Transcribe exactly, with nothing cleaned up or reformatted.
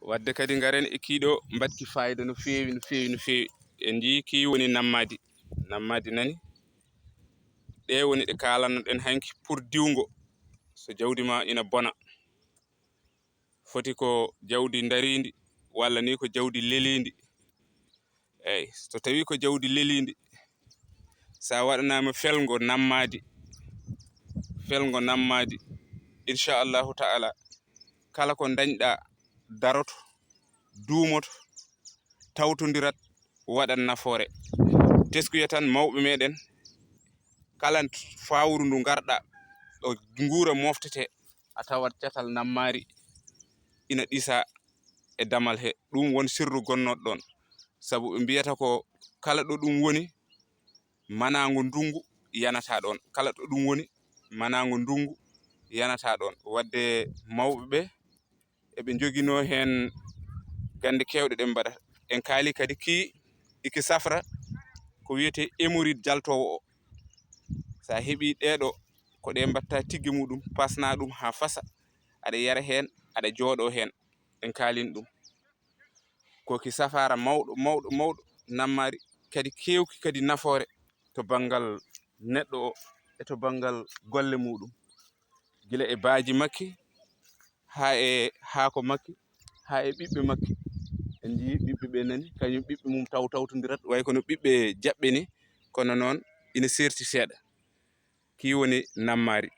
Wadde kadi ngaren e kiiɗo mbaɗki fayida no feewi, no feewi, no feewi. En njii kii woni nammaadi. Nammaadi nani. Ɗe woni ɗe kaalannoɗen hanki pour diwngo. So jawdi ma ina bona, foti ko jawdi ndariindi walla ni ko jawdi leliindi. Eyi, so tawi ko jawdi leliindi, sa waɗanaama felngo nammaadi, felngo nammaadi, inchallahu taala, kala ko dañɗa daroto, duumoto, tawtondirat, waɗan nafoore. Teskuya tan mawɓe meɗen, kala fawru ndu ngarɗa, ɗo nguura moftete, a tawat catal nammaari ina ɗisa e damal he. Ɗum won sirru gonnoɗo ɗon. Sabu ɓe mbiyata ko kala ɗo ɗum woni, manaango ndungu yanata ɗon. Kala ɗo ɗum woni, manaango ndungu yanata ɗon. Wadde mawɓe ɓe eɓe njoginoo heen gannde keewɗe ɗe mbaɗata. En kaali kadi ki iki safra ko wiyetee hémorroïde jaltoowo o. So a heɓii ɗee ɗo, ko ɗe mbaɗta tigge muɗum, pasna ɗum haa fasa, aɗa yara heen, aɗa jooɗoo heen. En kaalin ɗum. Ko ki safaara mawɗo, mawɗo, mawɗo, nammaari kadi keewki kadi nafoore to banngal neɗɗo o e to banngal golle muɗum. Gila e baaji makki, haa e haako makki, haa e ɓiɓɓe makki. En njii ɓiɓɓe ɓe nani, kañum ɓiɓɓe mum taw tawtondirat, way kono ɓiɓɓe jaɓɓe ni, kono noon ina seerti seeɗa. Kii woni nammaari.